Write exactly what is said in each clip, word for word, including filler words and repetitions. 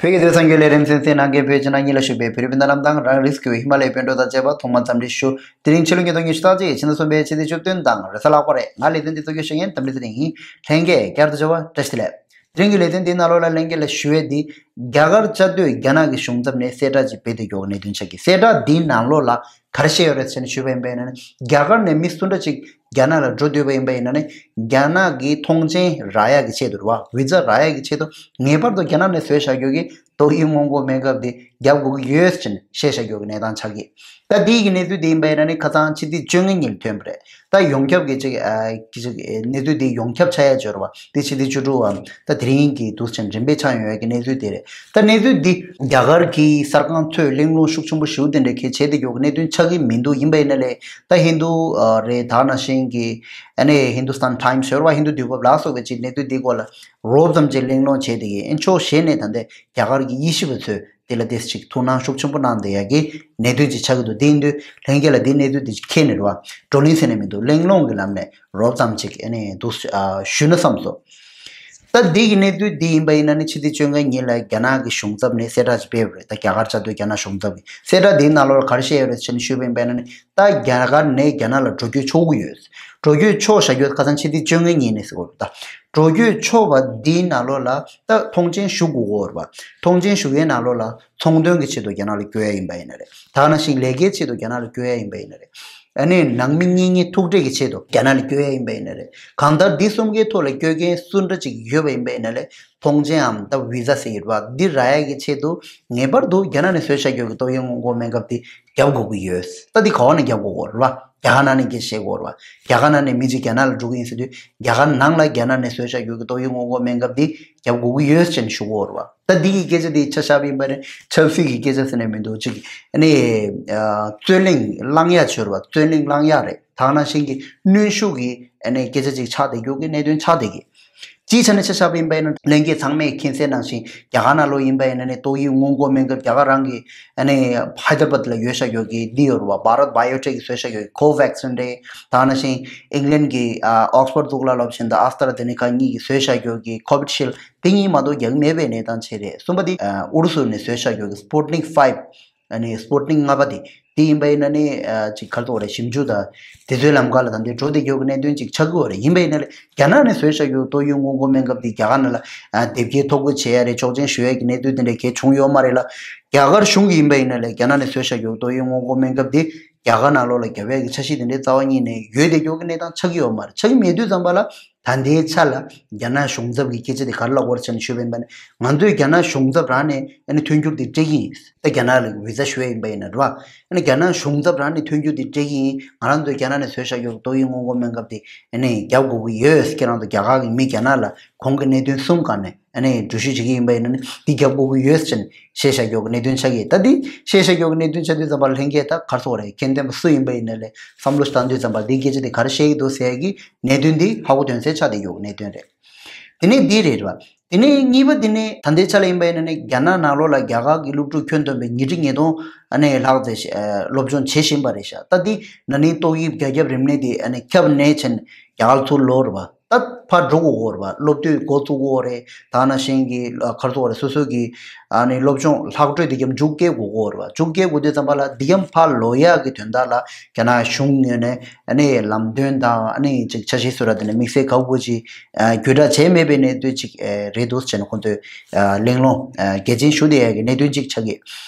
བོད་ཀྱི་དུས་སང་རྒྱུན་ལས་རིམ་གསན་གཟིགས་གནང་མཁན་བོད་ཕྱི་ནང་གཉིས་ལ་བཞུགས་པའི་བོད་རིགས་སྤུན་ཟླ་རྣམས་དང་རང་རིགས་ཀྱི་ཧི་མ་ལའི་པཎ་གྲུབ་དང་བཅས་པ་ཐོག་མར་འཚམས་འདྲི་ཞུ། དེ་རིང་ཕྱི་ལོ་ཉིས་སྟོང་ཉི་ཤུ་རྩ་གཅིག་ཕྱི་ཟླ་གསུམ་པའི་ཕྱི་ཚེས་བཅུ་བདུན་དང་རེས་གཟའ་ལྷག་པ་རེད། ང་ལས་དོན་འདི་གཙོ་སྐྱོང་ཞུ་མཁན་འདམ་རི་ཚེ་རིང་ཡིན། ལྷན་རྒྱས་བསྐྱར་དུ་མཇལ་བ་བཀྲ་ཤིས་བདེ་ལེགས། དེ་རིང་གི་ལས་དོན་འདིའི་ནང་ལོགས་ལ་ལྷན་རྒྱས་ལ་ཞུ་ཡས་འདི། རྒྱ་གར་བཅའ་སྡོད་རྒྱ་ནག་གི་གཞུང་ཚབ་ནས་གསལ་བསྒྲགས་ཅིག་སྤེལ་ཏེ་ཡོད་གནད་དོན་ཆགས་ཀྱི། གསལ་བསྒྲགས་འདིའི་ནང་ལོགས་ལ་ག་རེ་བཤད་ཡོད་རེད་ཟེར་ནས་ཞུས་པ་ཡིན་པ་ཡིན་ན་ནི། རྒྱ་གར་ནས་མི་སུ་འདྲ་ཅིག་རྒྱ་ནག་ལ་འགྲོ་འདོད་པ་ཡིན་པ་ཡིན་ན་ནི། རྒྱ་ནག་གི་ཐོངས་མཆན་རག་ཡག་གི་ཆེད་དུ་རེད་བ། བི་ཛ་རག་ཡག་གི་ཆེད་དུ་ངེས་པར་དུ་རྒྱ་ནག་ནས་བཟོས་བཞག་རྒྱུ་གི་ཏོག་དབྱིབས་སྔོན་འགོག་སྨན་ཁབ་དེ་རྒྱག་དགོས་ཀྱི་ཡོད་ཟེར་ནས་བཤད་བཞག་རྒྱུ་གི་གནས་སྟངས་ཆགས་ཀྱི། ད་དེའི་གི་གནས་ཚུལ་དེ་ཡིན་པ་ཡིན་ན་ནི་ཁ་སང་ཕྱི་ཚེས་བཅོ་ལྔ་ཉིན་ཐོན་པ་རེད། ད་ཡོངས་ཁྱབ་ཀྱི་ཅིག་ཨ་ཀྱི་ཅིག་གནས་ཚུལ་དེ་ཡོངས་ཁྱབ་ཆགས་ཡ་འབྱོར་བ་དེ་ཕྱི་ཚེས་བཅུ་དྲུག་བམ་ད་དེ་རིང་གི་འདུག་ཅིང་རིམ་པས་ཆགས་ཡོང་ཡ་གི་གནས་ཚུལ་དེ་རེད། ད་གནས་ཚུལ་འདི་རྒྱ་གར་གྱི་གསར་ཁང་ཚོས་གླེང་སློང་ཤུགས་ཆེན་པོ་ཞེ་པོ་དེ་འདྲ་གལ་ཆེ་བསྡད་ཡོད་གི་གནད་དོན་ཆགས་ཀྱི་མི་འདུག་ཡིན་པ་ཡིན་ན་ལས་ད་ཧིན་དུ་ཨ་རེད། ད་ནང་བཞིན་གྱི་ཨ་ནི་ཧིན་དུ་སྟན་ཊའིམ་སི་ཟེར་བ་ཧིན་དུ་དུས་བབ་ལ་སོགས་པའི་ཅིག་གནས་ཚུལ་འདི་སྐོར་ལ་རོབ་ཙམ་ཅིག་གླེང་སློང་བྱས་བསྡད་ཡོད། ཨ་ནི་ཕྱོགས་གཞན་ནས་ད་ལྟ་རྒྱ་གར་གྱི་དབྱེ་ཞིབ་པ་ཚོས་དེ་ལ་ཏོག་ཙམ་ཅིག་ཐུགས་སྣང་ཤུགས་ཆེན་པོ་གནང་བསྡད་ཡ་གི་གནད་དོན་ཅིག་ཆགས་ཀྱི་འདུག་དེ་ཡིན་དུས་ལྷན་རྒྱས་ལ་དེའི་གནད་དོན་དེ་ཅིག་ཁྱེར་ནས་རེད་བ། བགྲོ་གླེང་ཟེར་ནས་མི་འདུག་གླེང་སློང་གི་ལམ་ནས་རོབ་ཙམ་ཅིག་ཨ་ནི་འདུག་ཨ་ཞུས་ན་བསམ་སོང་། ད་འདི་གི་གནས་ཚུལ་འདི་ཡིན་པ་ཡིན་ན་ནི་ཕྱི་ཚེས་བཅོ་ལྔ་ཉིན་ལ་རྒྱ་ནག་གི་གཞུང་ཚབ་ནས་གསལ་བསྒྲགས་ཅིག་སྤེལ་བ་རེད། ད་རྒྱ་གར་བཅའ་སྡོད་རྒྱ་ནག་གཞུང་ཚབ་ཀྱིས་གསལ་བསྒྲགས་འདིའི་ནང་ལོགས་ལ་ག་རེ་བཤད་ཡོད་རེད་ཟེར་ནས་ཞུས་པ་ཡིན་པ་ཡིན་ན་ནི། ད་རྒྱ་གར་ནས་རྒྱ་ནག་ལ་འགྲོ་སྐྱོད་ཆོག་གི་ཡོད། འགྲོ་སྐྱོད་ཆོག་བཞག་རྒྱུ་ཁ་སང་ཕྱི་ཚེས་བཅོ་ལྔ་ཉིན་ནས་ཟེར་གོ་རེད། ད་འགྲོ་སྐྱོད་ཆོག་པ་འདིའི་ནང་ལོགས་ལ་ད་ཐོངས་མཆན་ཞུ་དགོས་ཀྱི་ཡོད་རེད་བ། ཐོངས་མཆན་ཞུ་ཡའི་ནང་ལོགས་ལ་ཚོང་དོན་གྱི་ཆེད་དུ་རྒྱ་ནག་ལ་སྐྱོད་ཡ་ཡིན་པ་ཡིན་ན་རེད། ད་ནང་བཞིན་ལས་ཀའི་ཆེད་དུ་རྒྱ་ནག་ལ་སྐྱོད་ཡ་ཡིན་པ་ཡིན་ན་རེད། ཨ་ནི་ནང་མི་གཉེན་ཉེ་ཐུག་འཕྲད་ཀྱི་ཆེད་དུ་རྒྱ་ནག་ལ་སྐྱོད་ཡ་ཡིན་པ་ཡིན་ན་རེད། གང་ལྟར་འདི་གསུམ་ཀའི་ཐོག་ལ་སྐྱོད་མཁན་སུ་འདྲ་ཅིག་ཡོད་པ་ཡིན་པ་ཡིན་ན་ལས་ཐོངས་མཆན་འམ་ད་བི་ཛ་ཟེར་ཡོད་པ་འདི་རག་ཡ་གི་ཆེད་དུ་ངེས་པར་དུ་རྒྱ་ནག་ནས་བཟོས་བཞག་རྒྱུ་གི་ཏོག་དབྱིབས་སྔོན་འགོག་སྨན་ཁབ་འདི་རྒྱབ་དགོས་ཀྱི་ཡོད། ད་འདི་ག་བ་ནས་རྒྱབ་དགོས་ཀྱི་ཡོད་རེད་བ། རྒྱ་གར་ནང་ནས་སྐད་ཆ་བཤད་དགོས་རེད་བ། རྒྱ་གར་ནང་ནས་མི་གཅིག་རྒྱ་ནག་ལ་འགྲོ་གི་ཡིན་ཟེར་དུས་རྒྱ་གར་ནང་ལ་རྒྱ་ནག་ནས་བཟོས་བཞག་རྒྱུ་གི་ཏོག་དབྱིབས་སྔོན་འགོག་སྨན་ཁབ་འདི་རྒྱབ་དགོས་ཀྱི་ཡོད་ཅེས་ཞུ་གི་ཡོད་རེད་བ། ད་འདི་གི་སྐད་ཆ་འདི་ཆ་བཞག་པ་ཡིན་པ་ནི་ཆབ་སྲིད་ཀྱི་སྐད་ཆ་ཟེར་ནས་མི་འདུག་ཅིག་ཨ་ནི་རྩོད་གླེང་བསླང་ཡ་བྱོས་རེད་བ། རྩོད་གླེང་བསླང་ཡ་རེད། ད་ནང་བཞིན་གྱི་གནོན་ཤུགས་ཀྱི་ཨ་ནི་སྐད་ཆ་ཅིག་ཆགས་བསྡད་རྒྱུ་གི་གནད་དོན་ཆགས་བསྡད་ཀྱི། སྤྱིའི་ཆ་ནས་ཆ་བཞག་པ་ཡིན་པ་ཡིན་ན་ལྷན་རྒྱས་ཚང་མས་མཁྱེན་གསལ་ནང་བཞིན་རྒྱ་གར་ནང་ལོགས་ཡིན་པ་ཡིན་ན་ནི་ཏོག་དབྱིབས་སྔོན་འགོག་སྨན་ཁབ་རྒྱ་གར་རང་གི་ཨ་ནི་ཧའི་དར་བཱད་ལ་ཡོད་བཞག་ཡོད་ཀྱི་འདི་ཡོད་རེད་བ། Bharat Biotech གིས་བཟོས་བཞག་ཡོད་ཀྱི་Covaxin རེད། ད་ནང་བཞིན་ཨིང་ལན་གྱི་ཨ་ཨོག་སི་ཕོར་གཙུག་ལག་སློབ་ཆེན་དང་ཨ་སི་ཏྲ་ཛེ་ནེ་ཀ་གཉིས་ཀྱིས་བཟོས་བཞག་ཡོད་ཀྱི་Covishield དེ་གཉིས་མ་གཏོགས་རྒྱག་གི་མེད་པའི་གནས་སྟངས་ཆགས་རེད། གསུམ་པ་དེ་ཨ་ཨུ་རུ་སུ་ནས་བཟོས་བཞག་ཡོད་ཀྱི་Sputnik five ཨ་ནི་Sputnik ལྔ་པ་དེ། དེ་ཡིན་པ་ཡིན་ན་ནི་ཨ་ཅིག་ག་རེ་ཟེར་དགོས་རེད། ཞིབ་འཇུག་དང་དེ་ཚོའི་ལམ་ཁ་ལ་ད་ལྟའི་འགྲོ་བསྡད་ཡོད་ཀྱི་གནད་དོན་ཅིག་ཆགས་ཀྱི་ཡོད་རེད། ཡིན་པ་ཡིན་ན་ལས་རྒྱ་ནག་ནས་བཟོས་བཞག་ཡོད་ཏོག་དབྱིབས་སྔོན་འགོག་སྨན་ཁབ་དེ་རྒྱ་གར་ནང་ལ་ཨ་དེབ་སྐྱེལ་ཐོ་འགོད་བྱེད་ཡ་རེད། ཆོག་མཆན་ཞུ་ཡ་གི་གནད་དོན་དེ་འདྲ་གལ་བྱུང་ཡོད་མ་རེད་ལ། རྒྱ་གར་གཞུང་གིས་ཡིན་པ་ཡིན་ན་ལས་རྒྱ་ནག་ནས་བཟོས་བཞག་ཡོད་ཏོག་དབྱིབས་སྔོན་འགོག་སྨན་ཁབ་དེ་རྒྱ་གར་ནང་ལོགས་ལ་རྒྱབ་ཡ་གི་འཆར་གཞི་དེ་འདྲའི་རྩ་བ་ཉིད་ནས་ཡོད་བསྡད་ཡོད་ཀྱི་གནས་སྟངས་ཆགས་ཀྱི་ཡོད་མ་རེད། ཆགས་ཀྱི་མེད་དུས་ཙམ་པ་ལ། ད་ལྟའི་ཆ་ལ་རྒྱ་ནག་གཞུང་ཚབ་ཀྱི་སྐད་ཆ་དེ་ག་རེ་ལབ་ཀྱི་ཡོད་རེད་ཟེར་ནས་ཞུས་པ་ཡིན་པ་ནི། ང་ཚོས་རྒྱ་ནག་གཞུང་ཚབ་རང་ནས་ཨ་ནི་མཐུན་འགྱུར་དེ་སྤྲད་ཀྱི་ཡིན། ད་རྒྱ་ནག་ལ་བི་ཛ་ཞུ་ཡ་ཡིན་པ་ཡིན་ན་རེད་བ། ཨ་ནི་རྒྱ་ནག་གཞུང་ཚབ་རང་ནས་མཐུན་འགྱུར་དེ་སྤྲད་ཀྱི་ཡིན། ང་རང་ཚོས་རྒྱ་ནག་ནས་བཟོས་བཞག་ཡོད་ཏོག་དབྱིབས་སྔོན་འགོག་སྨན་ཁབ་དེ་ཨ་ནི་རྒྱབ་དགོས་ཀྱི་ཡོད། ཁྱེད་རང་ཚོ་རྒྱ་གར་གྱི་མི་རྒྱ་ནག་ལ་གོང་གི་གནད་དོན་གསུམ་སྒང་ནས་ཨ་ནི་འགྲུལ་བཞུད་བྱེད་ཀྱི་ཡིན་པ་ཡིན་ན་ནི་འདི་རྒྱབ་དགོས་ཀྱི་ཡོད་ཟེར་ནས་བཤད་བཞག་ཡོད་ཀྱི་གནད་དོན་ཆགས་ཀྱི། ད་འདི་བཤད་བཞག་ཡོད་ཀྱི་གནད་དོན་ཆགས་དུས་ཙམ་པ་ལ་ལྷན་རྒྱས་ད་ག་རེ་ཟེར་དགོས་རེད། མཁྱེན་ལྡན་པ་སུ་ཡིན་པ་ཡིན་ན་ལས་བསམ་བློ་ཞིག་བཏང་དུས་ཙམ་པ་འདིའི་སྐད་ཆ་དེ་ག་རེ་བཤད་ཀྱི་འདུག་ཟེར་ཡ་གི་གནད་དོན་འདི་ཧ་གོ་དོན་གསལ་ཆགས་བསྡད་ཡོད་ཀྱི་གནད་དོན་རེད། དེ་ནས་འདི་རེད་བ། དེ་ནས་གཉིས་པ་དེ་ནི་ད་ལྟའི་ཆ་ལ་ཡིན་པ་ཡིན་ན་ནི་རྒྱ་ནག་ནང་ལོགས་ལ་རྒྱ་གར་གྱི་སློབ་ཕྲུག་ཁྱོན་བསྡོམས་པའི་ཉིས་ཁྲི་ཉིས་སྟོང་ཨ་ནི་ལྷག་ཙམ་ཞིག་ཨ་སློབ་སྦྱོང་བྱེད་བཞིན་པ་རེད་ཤག་ད་འདི་ན་ནིང་ཏོག་དབྱིབས་རྒྱ་ཁྱབ་རིམས་ནད་དེ་ཨ་ནི་ཁྱབ་ནས་ཕྱིན་རྒྱ་གར་ཚུར་ལོག་རེད་བ། ད་ཕར་འགྲོ་དགོས་ཀྱི་ཡོད་རེད་བ། སློབ་དུས་འགོ་བཙུགས་ཀྱི་ཡོད་རེད། ད་ནང་བཞིན་གྱི་ཨ་ག་རེ་ཟེར་དགོས་རེད། སོ་སོ་གི་ཨ་ནི་སློབ་སྦྱོང་ལྷག་འཕྲོས་དེ་གམ་མཇུག་སྐྱེལ་དགོས་ཀྱི་ཡོད་རེད་བ། མཇུག་སྐྱེལ་དགོས་དུས་ཙམ་པ་ལ་འདི་གམ་ཕར་ལོག་ཡག་གི་དོན་དག་ལ་རྒྱ་ནག་གཞུང་ངོས་ནས་ཨ་ནི་ལམ་སྟོན་དང་ཨ་ནི་ཅིག་འཆར་གཞི་བཟོ་ར་དེ་ནས་དམིགས་བསལ་ག་བོ་ཅིག་ཨ་བརྒྱུད་བསྒྲགས་བྱས་མེད་པའི་གནད་དོན་ཅིག་ཨ་རེད་འདུག་ཟེར་ནས་ཁོང་ཚོས་ཨ་གླེང་སློང་ཨ་གལ་ཆེན་ཞུ་བསྡད་ཡག་གི་གནད་དོན་ཅིག་ཆགས་ཀྱི།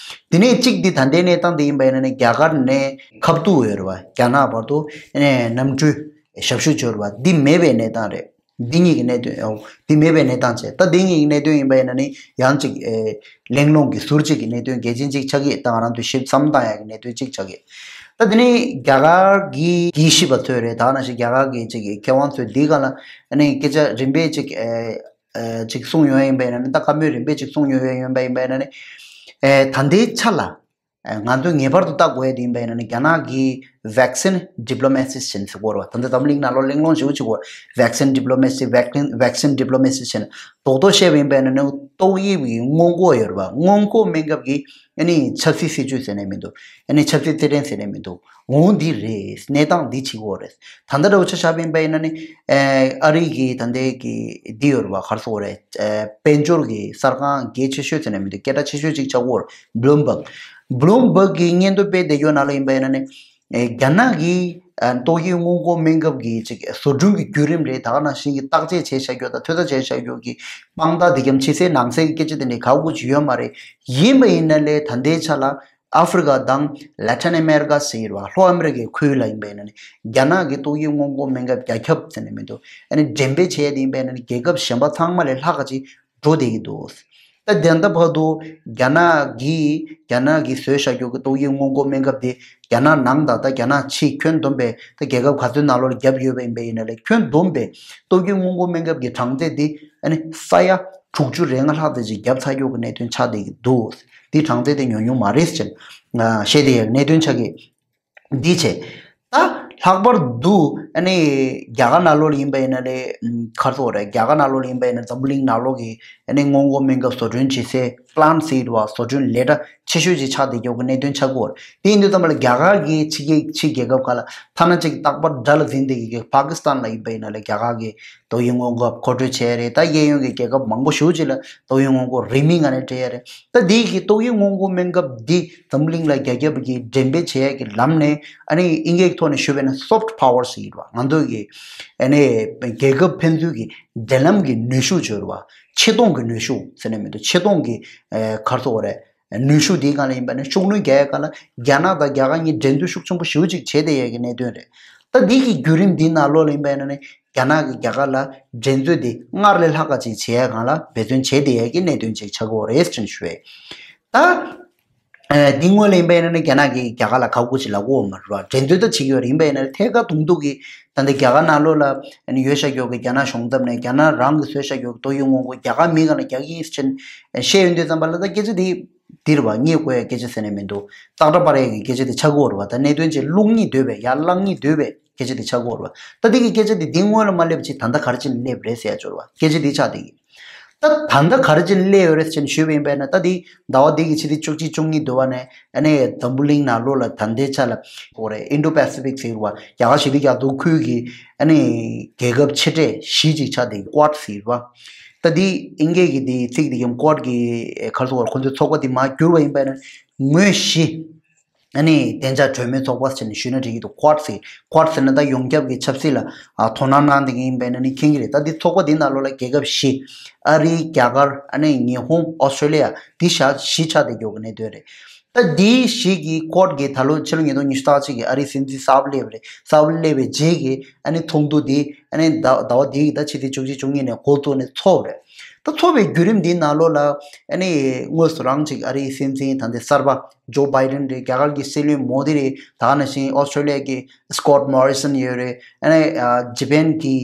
དེ་ནས་གཅིག་འདི་ད་ལྟའི་གནས་སྟངས་འདི་ཡིན་པ་ཡིན་ན་ནི་རྒྱ་གར་ནས་ཁ་ཐུག་ཡོད་རེད་བ། རྒྱ་ནག་བར་དུ་ཨ་ནི་གནམ་གྲུའི་ཞབས་ཞུ་བྱོས་རེད་བ། འདི་མེད་པའི་གནས་སྟངས་རེད། འདི་གཉིས་ཀྱི་གནད་དོན་ཨོ། འདི་མེད་པའི་གནས་སྟངས་བྱས། ད་འདི་གཉིས་ཀྱི་གནད་དོན་ཡིན་པ་ཡིན་ན་ནི་ཡང་ཅིག་ཨེ་གླེང་སློང་གི་ཟུར་གཅིག་གི་གནད་དོན་གལ་ཆེན་གཅིག་ཆགས་ཀྱི། ད་ང་རང་ཚོས་ཞིབ་བསམ་བཏང་ཡག་གི་གནད་དོན་གཅིག་ཆགས་ཀྱི། ད་འདི་ནི་རྒྱ་གར་གྱི་དབྱེ་ཞིབ་པ་ཚོས་རེད། ད་ནང་བཞིན་རྒྱ་གར་གྱི་ཅིག་གི་མཁས་དབང་ཚོས་འདིའི་སྒང་ལ་ཨ་ནི་སྐད་ཆ་རིམ་པས་ཅིག་ཨེ་ཨེ་ཅིག་གསུངས་ཡོང་ཡ་ཡིན་པ་ཡིན་ན་ནི། ད་བཀའ་མོལ་རིམ་པས་ཅིག་གསུངས་ཡོང་ཡ་ཡིན་པ་ཡིན་ན་ནི་ཨེ་ད་ལྟའི་ཆ་ལ། ང་ཚོས་ངེས་པར་དུ་བལྟ་དགོས་ཡ་དེ་ཡིན་པ་ཡིན་ན་ནི་རྒྱ་ནག་གི་vaccine diplomacy ཟེར་ནས་ཟེར་གོ་ར་བ། ད་ལྟ་འཛམ་གླིང་ནང་ལོགས་གླེང་སློང་ཞེ་པོ་ཅིག་གོ། Vaccine diplomacy, vaccine vaccine diplomacy ཟེར་ནས་རྡོག་རྡོག་བཤད་པ་ཡིན་པ་ཡིན་ན་ནི་ཏོག་དབྱིབས་ཀྱི་སྔོན་འགོག་ཡོད་ར་བ། སྔོན་འགོག་སྨན་ཁབ་ཀྱི་ཨ་ནི་ཆབ་སྲིད་སྲིད་ཇུས་ཟེར་ནས་མི་འདུག་ཨ་ནི་ཆབ་སྲིད་རྩེད་འགྲན་ཟེར་ནས་མི་འདུག་འོང་འདི་རེད། གནས་སྟངས་འདི་བྱེད་དགོས་རེད། ད་ལྟ་འདྲ་བོ་ཆ་བཞག་པ་ཡིན་པ་ཡིན་ན་ནི་ཨ་རི་གི་ད་ལྟའི་གི་འདི་ཡོད་རེད་བ། ག་རེ་ཟེར་དགོས་རེད། དཔལ་འབྱོར་གི་གསར་ཁང་གལ་ཆེ་ཤོས་ཟེར་ནས་མི་འདུག་སྐད་གྲགས་ཆེ་ཤོས་ཅིག་ཆགས་ཡོད་རེད། Bloomberg Bloomberg གི་སྙན་ཐོ་སྤེལ་བསྡད་ཡོད་ནང་ལ་ཡིན་པ་ཡིན་ན་ནི་ཨེ་རྒྱ་ནག་གིས་ཨ་ཏོག་དབྱིབས་སྔོན་འགོག་སྨན་ཁབ་ཀྱི་ཅིག་བཟོ་སྐྲུན་གྱི་བརྒྱུད་རིམ་རེད། ད་ག་ནང་བཞིན་གྱི་བརྟག་དཔྱད་བྱས་བཞག་རྒྱུ་དང་ཐོས་ཚད་བྱས་བཞག་རྒྱུ་གི་དཔང་རྟགས་དེ་གམ་ཕྱི་གསལ་ནང་གསལ་གྱི་སྐད་ཆ་དེ་འདྲའི་ག་གུ་ཅིག་ཡོད་མ་རེད། ཡིན་པ་ཡིན་ན་ལས་ད་ལྟའི་ཆ་ལ་ཨ་ཧྥི་རི་ཀ་དང་Latin America ཟེར་བ་ལྷོ་ཨ་མི་རི་ཀའི་ཁུལ་ལ་ཡིན་པ་ཡིན་ན་ནི་རྒྱ་ནག་གི་ཏོག་དབྱིབས་སྔོན་འགོག་སྨན་ཁབ་རྒྱ་ཁྱབ་ཟེར་ནས་མི་འདུག་ཨ་ནི་འགྲེམས་སྤེལ་བྱས་ཏེ་ཡིན་པ་ཡིན་ན་ནི་རྒྱལ་ཁབ་གཞན་པ་ཚང་མ་ལས་ལྷག་ག་ཅིག་འགྲོ་བསྡད་ཀྱི་འདུག་ད་དེ་འདྲ་བར་དུ་རྒྱ་ནག་གིས་རྒྱ་ནག་གིས་བཟོས་བཞག་རྒྱུ་གི་ཏོག་དབྱིབས་སྔོན་འགོག་སྨན་ཁབ་དེ་རྒྱ་ནག་ནང་དང་ད་རྒྱ་ནག་ཕྱི་ཁྱོན་བསྡོམས་པའི་ད་རྒྱལ་ཁབ་ག་ཚོད་ནང་ལོགས་ལ་བརྒྱབ་ཡོད་པ་ཡིན་པ་ཡིན་ན་ལས་ཁྱོན་བསྡོམས་པའི་ཏོག་དབྱིབས་སྔོན་འགོག་སྨན་ཁབ་ཀྱི་གྲངས་ཚད་དེ་ཨ་ནི་ས་ཡ་དྲུག་ཅུ་རེ་ལྔ་ལྷག་ཙམ་ཅིག་བརྒྱབ་ཚར་རྒྱུ་གི་གནད་དོན་ཆགས་བསྡད་ཀྱི་འདུག་དེའི་གྲངས་ཚད་དེ་ཉུང་ཉུང་མ་རེད་ཟེར་བཤད་བསྡད་ཡོད་གནད་དོན་ཆགས་ཀྱི། འདི་བྱས། ད་ལྷག་པར་དུ་ཨ་ནི་རྒྱ་གར་ནང་ལོགས་ལ་ཡིན་པ་ཡིན་ན་ལས་ག་རེ་ཟེར་དགོས་རེད། རྒྱ་གར་ནང་ལོགས་ལ་ཡིན་པ་ཡིན་ན་འཛམ་བུ་གླིང་ནང་ལོགས་ཀྱི་ཨ་ནི་སྔོན་འགོག་སྨན་ཁབ་བཟོ་སྐྲུན་བྱེད་སའི་plant ཟེར་བ་བཟོ་སྐྲུན་ལས་གྲྭ་ཆེ་ཤོས་ཅིག་ཆགས་བསྡད་རྒྱུ་གི་གནད་དོན་ཆགས་ཀྱི་ཡོད་རེད། དེ་ཡིན་དུས་ཙམ་པ་ལ་རྒྱ་གར་གྱི་ཕྱི་རྒྱལ་ཕྱི་རྒྱལ་ཁབ་ཁག་ལ་ཐ་ན་ཅིག་རྟག་པར་དགྲ་ལ་འཛིན་བསྡད་ཀྱི་པ་ཀི་སི་ཐན་ལ་ཡིན་པ་ཡིན་ན་ལས་རྒྱ་གར་གྱི་ཏོག་དབྱིབས་སྔོན་འགོག་མཁོ་སྤྲོད་བྱས་རེད། ད་གཡས་གཡོན་གྱི་རྒྱལ་ཁབ་མང་པོ་ཞེ་པོ་ཅིག་ལ་ཏོག་དབྱིབས་སྔོན་འགོག་རིན་མེད་ངང་ནས་སྤྲད་ཡ་རེད། ད་འདི་གི་ཏོག་དབྱིབས་སྔོན་འགོག་སྨན་ཁབ་འདི་འཛམ་གླིང་ལ་རྒྱ་ཁྱབ་ཀྱིས་འགྲེམས་སྤེལ་བྱེད་ཡ་གི་ལམ་ནས་ཨ་ནི་དབྱིན་སྐད་ཀྱི་ཐོག་ནས་ཞུས་པ་ཡིན་ན་soft power ཟེར་གྱི་རེད་བ། ང་ཚོ་གི་ཨ་ནི་རྒྱལ་ཁབ་ཕན་ཚུན་གྱི་འབྲེལ་ལམ་གྱི་ནུས་ཤུགས་བརྗོད་རེད་བ། ཆེ་མཐོང་གི་ནུས་ཤུགས་ཟེར་ནས་མི་འདུག་ཆེ་མཐོང་གི་ཨ་ག་རེ་ཟེར་དགོས་རེད། ནུས་ཤུགས་འདིའི་སྒང་ལ་ཡིན་པ་ནི་ཤུགས་སྣོན་རྒྱག་ཡ་སྒང་ལ་རྒྱ་ནག་དང་རྒྱ་གར་གཉིས་འགྲན་རྩོད་ཤུགས་ཆེན་པོ་ཞེ་པོ་ཅིག་བྱེད་བསྡད་ཡ་གི་གནད་དོན་རེད། ད་འདི་གི་བརྒྱུད་རིམ་འདིའི་ནང་ལོགས་ལ་ཡིན་པ་ཡིན་ན་ནི་རྒྱ་ནག་གིས་རྒྱ་གར་ལ་འགྲན་རྩོད་འདི་སྔར་ལས་ལྷག་ག་ཅིག་བྱེད་ཡ་སྒང་ལ་འབད་བརྩོན་བྱེད་བསྡད་ཡ་གི་གནད་དོན་ཅིག་ཆགས་ཀྱི་ཡོད་རེད་ཅེས་ཞུ་ཡས། ད་ཨ་འདི་སྔོན་ལ་ཡིན་པ་ཡིན་ན་ནི་རྒྱ་ནག་གིས་རྒྱ་གར་ལ་ཁག་པོ་ཅིག་ལབ་ཀྱི་ཡོད་མ་རེད་བ། འགྲན་རྩོད་ད་བྱེད་ཀྱི་ཡོད་རེད། ཡིན་པ་ཡིན་ན་ནི་ཐད་ཀར་དུང་སྡུག་གི་ད་ལྟ་རྒྱ་གར་ནང་ལོགས་ལ་ཨ་ནི་ཡོད་བཞག་ཡོད་ཀྱི་རྒྱ་ནག་གཞུང་འདེམས་ནས་རྒྱ་ནག་རང་གིས་བཟོས་བཞག་ཡོད་ཀྱི་ཏོག་དབྱིབས་སྔོན་འགོག་རྒྱ་གར་མིའི་སྒང་ལ་རྒྱག་གི་ཡིན་ཟེར་བཤད་ཡོང་དུས་ཙམ་པ་ལ་ད་སྐད་ཆ་འདི་འདི་རེད་བ། རྙེད་དགོས་ཡ་སྐད་ཆ་ཟེར་ནས་མི་འདུག་སྟག་སྒྲ་སྤར་ཡས་ཀྱི་སྐད་ཆ་དེ་ཆགས་ཀྱི་ཡོད་རེད་བ། ད་གནད་དོན་ཅིག་བླུག་སྙིང་འདོད་པའི་ཡར་བསླང་སྙིང་འདོད་པའི་སྐད་ཆ་དེ་ཆགས་ཀྱི་ཡོད་རེད་བ། ད་འདི་གི་སྐད་ཆ་དེ་འདི་སྔོན་ལ་མ་སླེབས་ཅིག་ད་ལྟ་ག་རེ་བྱས་ནས་སླེབས་རེད་ཟེར་ཡ་ཅིག་ཡོད་རེད་བ། སྐད་ཆ་འདི་ཆགས་བསྡད་ཀྱི། ད་ད་ལྟ་ག་རེ་བྱས་ནས་སླེབས་ཡོད་རེད་ཟེར་ནས་ཞུས་པ་ཡིན་པས་ན། ད་འདི་ཟླ་བ་འདི་གི་ཕྱི་ཚེས་བཅུ་གཅིག་བཅུ་གཉིས་དུ་བ་ནས་ཨ་ནི་འཛམ་བུ་གླིང་ནང་ལོགས་ལ་ད་ལྟའི་ཆ་ལ་གོ་རེད། Indo Pacific ཟེར་བ་རྒྱ་གར་ཞི་བདེ་རྒྱ་མཚོ་ཁུལ་གྱི་ཨ་ནི་རྒྱལ་ཁབ་ཆེ་གྲས་བཞི་ཅིག་ཆགས་བསྡད་ཀྱི། Quad ཟེར་བ། ད་འདི་དབྱིན་སྐད་ཀྱི་འདི་ཚིག་འདི་གམ་Quad གི་ག་རེ་ཟེར་དགོས་རེད། ཁོ་ཚོའི་ཚོགས་པ་འདི་མར་བསྒྱུར་བ་ཡིན་པས་ན་ངོས་བཞི། ཨ་ནི་བདེ་འཇགས་གྲོས་མོལ་ཚོགས་པ་ཟེར་ནས་ཞུས་ན་འགྲིག་གི་འདུག Quad ཟེར། Quad ཟེར་ན་ད་ཡོངས་ཁྱབ་ཀྱི་ཆབ་སྲིད་ལ་ཨ་དོ་སྣང་གནང་བསྡད་མཁན་ཡིན་པས་ན་ནི་མཁྱེན་གྱི་རེད། ད་འདི་ཚོགས་པ་འདི་ནང་ལོགས་ལ་རྒྱལ་ཁབ་བཞི། ཨ་རི། རྒྱ་གར། ཨ་ནི་ཉི་ཧོང་། ཨོ་སི་ཀྲོ་ལི་ཡ། འདི་བཞི་བཞི་ཆགས་བསྡད་ཡོད་ཀྱི་གནད་དོན་རེད། ད་འདི་བཞི་གི་Quad གི་ད་ལོ་ཕྱི་ལོ་ཉིས་སྟོང་ཉི་ཤུ་རྩ་གཅིག་གི་ཨ་རིའི་སྲིད་འཛིན་གསར་པ་སླེབས་རེད། གསར་པ་སླེབས་པའི་རྗེས་ཀྱི་ཨ་ནི་ཚོགས་འདུ་འདི་ཨ་ནི་ཟླ་ཟླ་བ་འདིའི་གི་ད་ཕྱི་ཚེས་བཅུ་གཅིག་བཅུ་གཉིས་ནས་འགོ་བཙུགས་ནས་ཚོགས་རེད། ད་ཚོགས་པའི་བརྒྱུད་རིམ་འདིའི་ནང་ལོགས་ལ་ཨ་ནི་དངོས་སུ་རང་ཅིག་ཨ་རིའི་སྲིད་འཛིན་ད་ལྟའི་གསར་པ་ཇོ་བྷའི་ཌེན་རེད། རྒྱ་གར་གྱི་སྲིད་བློན་མོ་དི་རེད། ད་ག་ནང་བཞིན་ཨོ་སི་ཀྲོ་ལི་ཡ་གི་སི་ཀོཊ་མོ་རི་སོན་ཡོད་རེད། ཨ་ནི་ཨ་ཇ་པན་གྱི་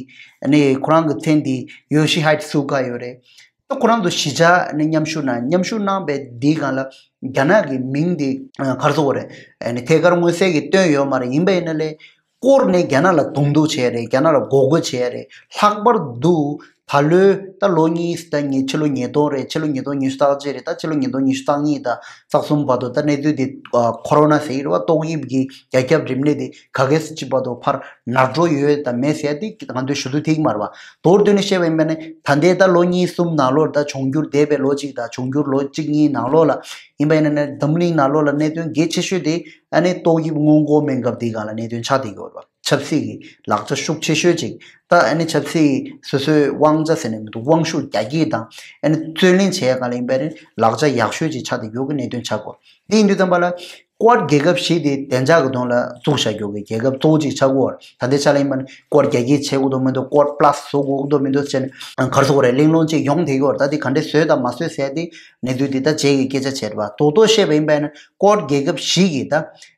ཨ་ནི་ཁོ་རང་གི་མཚན་འདི་ཡོ་ཤི་ཧའི་སུ་ག་ཡོད་རེད། ད་ཁོ་རང་ཚོ་བཞི་ཆ་ཨ་ནི་མཉམ་ཞུགས་གནང་། མཉམ་ཞུགས་གནང་བའི་འདིའི་སྒང་ལ་རྒྱ་ནག་གི་མིང་འདི་ཨ་ག་རེ་ཟེར་དགོས་རེད། ཨ་ནི་ཐད་ཀར་མངོན་གསལ་གྱིས་བཏོན་ཡོད་མ་རེད། ཡིན་པ་ཡིན་ན་ལས་སྐོར་ནས་རྒྱ་ནག་ལ་གདོང་གཏུག་བྱས་རེད། རྒྱ་ནག་ལ་འགོག་རྒོལ་བྱས་རེད། ལྷག་པར་དུ་ད་ལོའི་ད་ལོ་གཉིས་ད་ཉིས་ཕྱི་ལོ་ཉིས་སྟོང་རེད། ཕྱི་ལོ་ཉིས་སྟོང་ཉི་ཤུ་རྩ་གཅིག་རེད། ད་ཕྱི་ལོ་ཉིས་སྟོང་ཉི་ཤུ་རྩ་གཉིས་དང་རྩ་གསུམ་བར་དུ་ད་གནས་ཚུལ་འདི་ཨ་ཁོ་རོ་ན་ཟེར་གྱི་རེད་བ། ཏོག་དབྱིབས་ཀྱི་རྒྱ་ཁྱབ་རིམས་ནད་འདི་ག་གེ་སུ་གཅིག་བར་དུ་ཕར་ནར་འགྲོ་ཡོད་དང་མེད་ཟེར་ཡ་འདི་ང་ཚོས་ཞུ་ཚུལ་ཐིག་མ་རེད་བ། མདོར་བསྡུས་ནས་བཤད་པ་ཡིན་པ་ནི་ད་ལྟའི་ད་ལོ་གཉིས་གསུམ་ནང་ལོགས་ད་འབྱུང་འགྱུར་འདས་པའི་ལོ་གཅིག་དང་འབྱུང་འགྱུར་ལོ་གཅིག་གཉིས་ནང་ལོགས་ལ་ཡིན་པ་ཡིན་ན་ནི་འཛམ་གླིང་ནང་ལོགས་ལ་གནད་དོན་གལ་ཆེ་ཤོས་དེ་ཨ་ནི་ཏོག་དབྱིབས་སྔོན་འགོག་སྨན་ཁབ་འདི་སྒང་ལ་གནད་དོན་ཆགས་བསྡད་ཡོད་རེད་བ། ཆབ་སྲིད་ཀྱི་ལག་ཆ་ཤུགས་ཆེ་ཤོས་ཅིག་ད་ཨ་ནི་ཆབ་སྲིད་སོ་སོའི་དབང་ཆ་ཟེར་ནས་མི་འདུག་དབང་ཤུགས་རྒྱ་སྐྱེད་དང་ཨ་ནི་རྩོད་ལེན་བྱེད་ཡ་སྒང་ལ་ཡིན་པ་རེད། ལག་ཆ་ཡག་ཤོས་ཅིག་ཆགས་བསྡད་ཡོད་ཀྱི་གནད་དོན་ཆགས་ཀྱི་ཡོད། འདི་ཡིན་དུས་ཙམ་པ་ལ་Quad རྒྱལ་ཁབ་བཞི་དེ་བདེ་འཇགས་ཀྱི་དོན་ལ་བཙུགས་བཞག་ཡོད་ཀྱི་རྒྱལ་ཁབ་གཙོ་བོ་ཅིག་ཆགས་ཀྱི་ཡོད་རེད། ད་ལྟའི་ཆ་ལ་ཡིན་པ་ནི་Quad རྒྱ་སྐྱེད་བྱེད་དགོས་འདུག་མི་འདུག Quad Plus བཟོ་དགོས་འདུག་མི་འདུག་ཟེར་ནས་ག་རེ་ཟེར་དགོས་རེད། གླེང་སློང་ཅིག་ཡོང་བསྡད་ཀྱི་ཡོད་རེད། ད་འདི་ག་འདྲས་བཟོས་དང་མ་བཟོས་ཟེར་ཡ་དེ་གནས་ཚུལ་འདི་ད་རྗེས་ཀྱི་སྐད་ཆ་བྱས་རེད་བ། རྡོག་རྡོག་བཤད་པ་ཡིན་པ་ཡིན་ན་Quad རྒྱལ་ཁབ་བཞི་གིས་ད་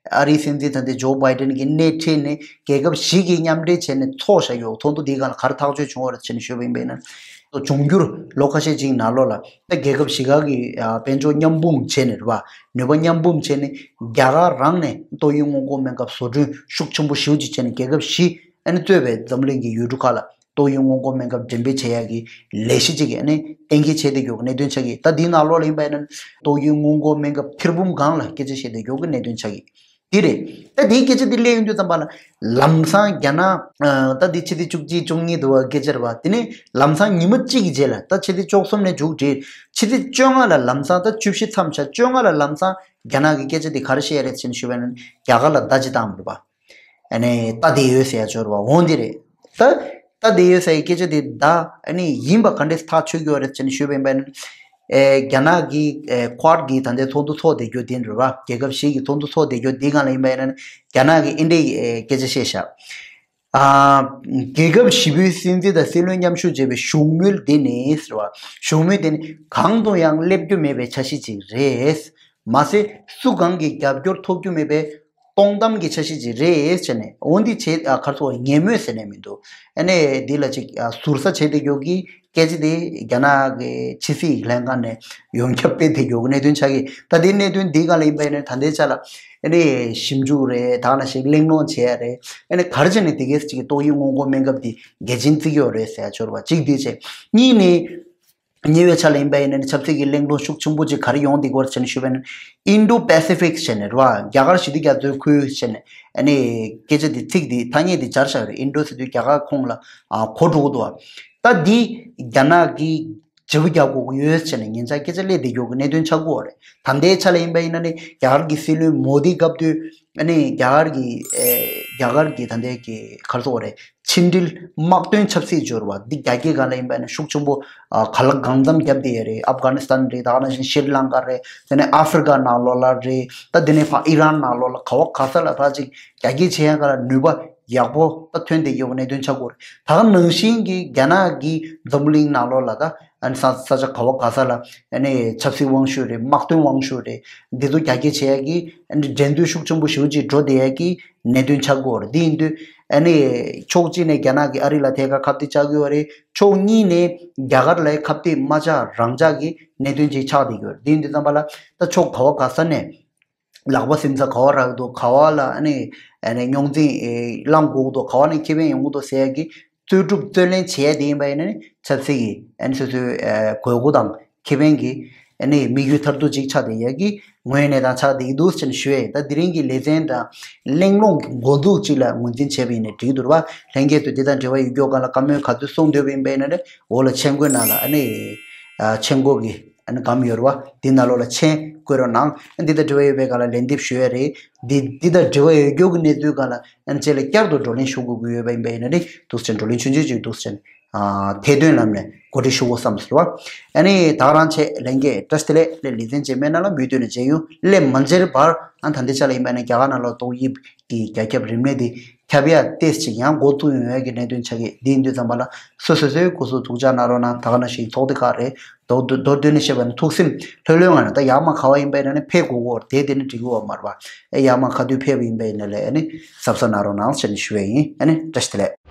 ཨ་རིའི་སྲིད་འཛིན་ད་ལྟའི་ཇོ་བྷའི་ཌེན་གྱིས་སྣེ་ཁྲིད་ནས་རྒྱལ་ཁབ་བཞི་གིས་མཉམ་འབྲེལ་བྱས་ནས་ཚོགས་བཞག་ཡོད། ཚོགས་འདུ་འདིའི་སྒང་ལ་ག་རེ་ཐག་གཅོད་བྱུང་བ་རེད་ཟེར་ནས་ཞུས་པ་ཡིན་པས་ན། འབྱུང་འགྱུར་ལོ་ཁ་ཤས་ཅིག་ནང་ལོགས་ལ་ད་རྒྱལ་ཁབ་བཞི་ཀ་གི་ཨ་དཔལ་འབྱོར་མཉམ་སྤུངས་བྱས་ནས་རེད་བ། ནུས་པ་མཉམ་སྤུངས་བྱས་ནས་རྒྱ་གར་རང་ནས་ཏོག་དབྱིབས་སྔོན་འགོག་སྨན་ཁབ་བཟོ་སྐྲུན་ཤུགས་ཆེན་པོ་ཞེ་པོ་ཅིག་བྱས་ནས་རྒྱལ་ཁབ་བཞི་ཨ་ནི་གཙོས་པའི་འཛམ་གླིང་གི་ཡུལ་གྲུ་ཁག་ལ་ཏོག་དབྱིབས་སྔོན་འགོག་སྨན་ཁབ་འགྲེམས་སྤེལ་བྱེད་ཡག་གི་ལས་གཞི་ཅིག་གི་ཨ་ནི་གཏན་འཁེལ་བྱས་བསྡད་ཡོད་ཀྱི་གནད་དོན་ཆགས་ཀྱི། ད་འདིའི་ནང་ལོགས་ལ་ཡིན་པ་ཡིན་ན་ཏོག་དབྱིབས་སྔོན་འགོག་སྨན་ཁབ་ཐེར་འབུམ་སྒང་ལ་སྐད་ཆ་བཤད་བསྡད་ཡོད་ཀྱི་གནད་དོན་ཆགས་ཀྱི། འདི་རེད། ད་འདིའི་སྐད་ཆ་འདི་གླེང་ཡོང་དུས་ཙམ་པ་ལ་ལམ་སང་རྒྱ་ནག་ཨ་ད་འདི་ཕྱི་ཟླ་བཅུ་གཅིག་བཅུ་གཉིས་དུ་བ་སྐད་ཆ་རེད་བ། དེ་ནས་ལམ་སང་ཉི་མ་གཅིག་གི་རྗེས་ལ་ད་ཕྱི་ཟླ་བཅུ་གསུམ་ནས་མཇུག་སྒྲིལ། ཕྱི་ཟླ་བཅོ་ལྔ་ལ་ལམ་སང་ད་བཅུ་བཞི་མཚམས་བཞག་བཅོ་ལྔ་ལ་ལམ་སང་རྒྱ་ནག་གི་སྐད་ཆ་འདི་ག་རེ་བཤད་རེད་ཟེར་ནས་ཞུས་པ་ཡིན་ན་རྒྱ་གར་ལ་བརྡ་ཅིག་བཏང་བ་རེད་བ། ཨ་ནི་ལྟ་བསྡད་ཡོད་ཟེར་ཡ་ཅིག་ཡོད་རེད་བ། འོ་འདི་རེད། ད་ལྟ་བསྡད་ཡོད་ཟེར་ཡའི་སྐད་ཆ་དེ་ད་ཨ་ནི་ཡིན་པ་ག་འདྲས་ཐག་ཆོད་ཀྱི་ཡོད་རེད་ཟེར་ནས་ཞུས་པ་ཡིན་པ་ཡིན་ན། ཨེ་རྒྱ་ནག་གི་ཨེ་ཁོ་ཝཱཌ་གི་ད་ལྟའི་ཚོགས་འདུ་ཚོགས་བསྡད་རྒྱུ་དེ་རེད་བ། རྒྱལ་ཁབ་བཞི་གི་ཚོགས་འདུ་ཚོགས་བསྡད་རྒྱུ་དེའི་སྒང་ལ་ཡིན་པ་ཡིན་ན་རྒྱ་ནག་གི་ཨིན་ཌི་ཨེ་སྐད་ཆ་བཤད་ཤག་ཨ་རྒྱལ་ཁབ་བཞི་པོའི་སྲིད་འཛིན་དང་སྲིད་བློན་མཉམ་ཞུགས་བྱས་པའི་བཞུགས་མོལ་དེ་ནི་ཟེར་བ། བཞུགས་མོལ་དེ་ནི་གང་དུ་ཡང་སླེབས་རྒྱུ་མེད་པའི་འཆར་གཞི་ཅིག་རེད། མ་ཟད་སུ་གང་གི་རྒྱབ་སྐྱོར་ཐོབ་རྒྱུ་མེད་པའི་སྟོང་གཏམ་གྱི་འཆར་གཞི་ཅིག་རེད་ཟེར་ནས་འོ་འདི་བྱེད་ཨ་ག་རེ་ཟེར་ངན་སྨོད་ཟེར་ནས་མི་འདུག་ཨ་ནི་འདི་ལ་ཅིག་ཨ་ཟུར་ཟ་བྱེད་བསྡད་ཡོད་ཀྱི་སྐད་ཆ་དེ་རྒྱ་ནག་གི་ཕྱི་སྲིད་ལྷན་ཁང་ནས་ཡོངས་ཁྱབ་སྤེལ་བསྡད་ཡོད་ཀྱི་གནད་དོན་ཆགས་ཀྱི། ད་དེ་གནད་དོན་འདི་སྒང་ལ་ཡིན་པ་ཡིན་ན་ད་ལྟའི་ཆ་ལ་ཨ་ནི་ཞིབ་འཇུག་རེད། ད་ག་ནང་བཞིན་གླེང་སློང་བྱེད་ཡ་རེད། ཨ་ནི་ག་རེ་བྱས་ནས་དེ་གས་ཅིག་ཏོག་དབྱིབས་སྔོན་འགོག་སྨན་ཁབ་འདི་གལ་ཆེན་བརྩི་གི་ཡོད་རེད་ཟེར་ཡ་ཅིག་ཡོད་རེད་བ། གཅིག་དེ་བྱས། གཉིས་ནས། ཉེ་བའི་ཆར་ལ་ཡིན་པ་ཡིན་ན་ནི་ཆབ་སྲིད་ཀྱི་གླེང་སློང་ཤུགས་ཆེན་པོ་ཅིག་ག་རེ་ཡོང་བསྡད་ཀྱི་ཡོད་རེད་ཟེར་ནས་ཞུས་པ་ཡིན་ན། ཨིན་ཌོ་པེ་སི་ཕིག་ཟེར་ནས་རེད་བ། རྒྱ་གར་ཞི་བདེ་རྒྱ་མཚོའི་ཁུལ་ཟེར་ནས་ཨ་ནི་སྐད་ཆ་འདི་ཚིག་འདི་ཐ་སྙད་འདི་སྦྱར་བཞག་ཡོད་རེད། ཨིན་ཌོ་ཟེར་དུས་རྒྱ་གར་ཁོངས་ལ་ཨ་གོ་འགྲོ་གི་འདུག་བ། ད་འདི་རྒྱ་ནག་གིས་བརྗེ་པོ་རྒྱག་དགོས་ཀྱི་ཡོད་ཟེར་ནས་ཉེ་ཆར་སྐད་ཆ་སླེབས་བསྡད་ཡོད་ཀྱི་གནད་དོན་ཆགས་ཀྱི་ཡོད་རེད། ད་ལྟའི་ཆ་ལ་ཡིན་པ་ཡིན་ན་ནི་རྒྱ་གར་གྱི་སྲིད་བློན་མོ་དི་སྐབས་དུས་ཨ་ནི་རྒྱ་གར་གྱི་ཨེ་རྒྱ་གར་གྱི་ད་ལྟའི་གི་ག་རེ་ཟེར་དགོས་རེད། ཕྱི་འབྲེལ་དམག་དོན་ཆབ་སྲིད་སྦྱོར་བ་འདི་རྒྱ་སྐྱེད་སྒང་ལ་ཡིན་པ་ན་ཤུགས་ཆེན་པོ་ཨ་ག་ལ་གང་འཚམ་བརྒྱབ་བསྡད་ཡོད་རེད། ཨབ་གྷ་ནི་སི་ཐན་རེད། ད་ག་ནང་བཞིན་ཤྲི་ལང་ཀ་རེད། དེ་ནས་ཨ་ཧྥེ་རི་ཀ་ནང་ལོགས་ལ་རེད། ད་དེ་ནས་ཕར་ཨི་རན་ནང་ལོགས་ལ་ག་བ་ག་ས་ལ་ཕར་ཅིག་རྒྱ་སྐྱེད་བྱེད་ཡ་ག་ལ་ནུས་པ་ཡག་པོ་ད་ཐོན་བསྡད་ཡོད་པའི་གནད་དོན་ཆགས་ཀྱི་ཡོད་རེད། ད་ག་ནང་བཞིན་གྱི་རྒྱ་ནག་གི་འཛམ་བུ་གླིང་ནང་ལོགས་ལ་ད་ཨ་ནི་ས་ས་ཆ་ག་བ་ག་ས་ལ་ཨ་ནི་ཆབ་སྲིད་དབང་ཤུགས་རེད། དམག་དོན་དབང་ཤུགས་རེད། འདི་ཚོ་རྒྱ་སྐྱེད་བྱེད་ཡ་གི་ཨ་ནི་འགྲན་བསྡུར་ཤུགས་ཆེན་པོ་ཞེ་པོ་ཅིག་འགྲོ་བསྡད་ཡ་གི་གནད་དོན་ཆགས་ཀྱི་ཡོད་རེད། འདི་ཡིན་དུས་ཨ་ནི་ཕྱོགས་གཅིག་ནས་རྒྱ་ནག་གིས་ཨ་རི་ལ་ཐད་ཀར་ཁ་གཏད་བཅག་གི་ཡོད་རེད། ཕྱོགས་གཉིས་ནས་རྒྱ་གར་ལ་ཁ་གཏད་མ་བཅག་རང་བཅག་གི་གནད་དོན་ཅིག་ཆགས་བསྡད་ཀྱི་ཡོད་རེད། འདི་ཡིན་དུས་ཙམ་པ་ལ་ད་ཕྱོགས་ག་བ་ག་ས་ནས་ལག་པ་སེམས་རྩ་ག་བ་རག་འདུག་ག་བ་ལ་ཨ་ནི་ཨ་ནི་རྙོག་འཛིང་ཨེ་བསླང་དགོས་ཀྱི་འདུག་ག་བ་ནས་ཁེ་ཕན་ཡོང་གི་འདུག་ཟེར་ཡ་གི་རྩོད་སྒྲུབ་རྩོད་ལེན་བྱེད་ཡ་དེ་ཡིན་པ་ཡིན་ན་ནི་ཆབ་སྲིད་ཀྱི་ཨ་ནི་སོ་སོའི་ཨེ་དགོས་མཁོ་དང་ཁེ་ཕན་གྱི་ཨ་ནི་དམིགས་ཡུལ་མཐར་ཐུག་ཅིག་ཆགས་བསྡད་ཡ་གི་ངོས་ནས་དང་ཆགས་བསྡད་ཀྱི་འདུག་ཟེར་ནས་ཞུ་ཡ་ཡིན། ད་དེ་རིང་གི་ལེ་ཚན་དང་གླེང་སློང་གི་འགོ་འཛུགས་ཅིག་ལ་ངོས་འཛིན་བྱས་པ་ཡིན་ན་འགྲིག་གི་འདུག་རེད་བ། ལྷན་རྒྱས་ཚོས་འདི་དང་འབྲེལ་བ་ཡོད་རྒྱུ་སྒང་ལ་བཀའ་མོལ་ག་ཚོད་གསུང་འདོད་པ་ཡིན་པ་ཡིན་ན་ནི་འོག་ལ་མཆན་འགོད་ནང་ལ་ཨ་ནི་ཨ་མཆན་འགོད་ཀྱི་ཨ་ནི་སྒམ་ཡོད་རེད་བ། འདི་ནང་ལོགས་ལ་མཆན་བཀོད་རོགས་གནང་། ཨ་འདི་དང་འབྲེལ་བ་ཡོད་པའི་སྒང་ལ་ལན་འདེབས་ཞུ་ཡ་རེད། འདི་འདི་དང་འབྲེལ་བ་ཡོད་རྒྱུ་གི་གནས་ཚུལ་སྒང་ལ་ཨ་ནི་རྗེས་ལ་བསྐྱར་དུ་བགྲོ་གླེང་ཞུ་དགོས་ཀྱི་ཡོད་པ་ཡིན་པ་ཡིན་ན་ནི་འདུག་སེ་བགྲོ་གླེང་ཆུང་ཆུང་ཅིག་འདུག་སེ་ཨ་ཐད་གཏོང་ལམ་ནས་གོ་སྒྲིག་ཞུ་དགོས་བསམ་སོང་བ། ཨ་ནི་ད་ག་རང་བྱས། ལྷན་རྒྱས་བཀྲ་ཤིས་བདེ་ལེགས། ལས་ལེ་ཚན་རྗེས་མའི་ནང་ལ་མུ་མཐུད་ནས་མཇལ་ཡོང་། སླེབས་མ་མཇལ་བར་ཨ་ད་ལྟའི་ཆ་ལ་ཡིན་པ་ཡིན་ན་རྒྱ་གར་ནང་ལ་ཏོག་དབྱིབས་ཀྱི་རྒྱ་ཁྱབ་རིམས་ནད་འདི་ཁྱབ་ཡ་ཏོག་ཙམ་ཅིག་ཡང་འགོ་བཙུགས་ཡོང་ཡ་གི་གནད་དོན་ཆགས་ཀྱི། འདི་ཡིན་དུས་ཙམ་པ་ལ་སོ་སོ་སོའི་སྐུ་གཟུགས་ཐུགས་ཅག་གནང་རོགས་གནང་། ད་ག་ནང་བཞིན་ཚོགས་སྡེ་ཁག་རེད། མདོར་བསྡུ་མདོར་བསྡུས་ནས་བཤད་པ་ན་ཐུགས་སེམས་ལྷོད་ལྷོད་ངང་ནས། ད་ཡར་མར་ག་བ་ཡིན་པ་ཡིན་ན་ནི་ཕེབས་དགོས་ཀྱི་ཡོད་རེད། དེ་དེ་ནི་འགྲིག་གི་ཡོད་མ་རེད་པ། ཨེ་ཡར་མར་ག་དུས་ཕེབས་པ་ཡིན་པ་ཡིན་ན་ལས་ཨ་ནི་གཟབ་གཟབ་གནང་རོགས་གནང་ཟེར་ནས་ཞུ་ཡ་ཡིན། ཨ་ནི་བཀྲ་ཤིས་བདེ་ལེགས།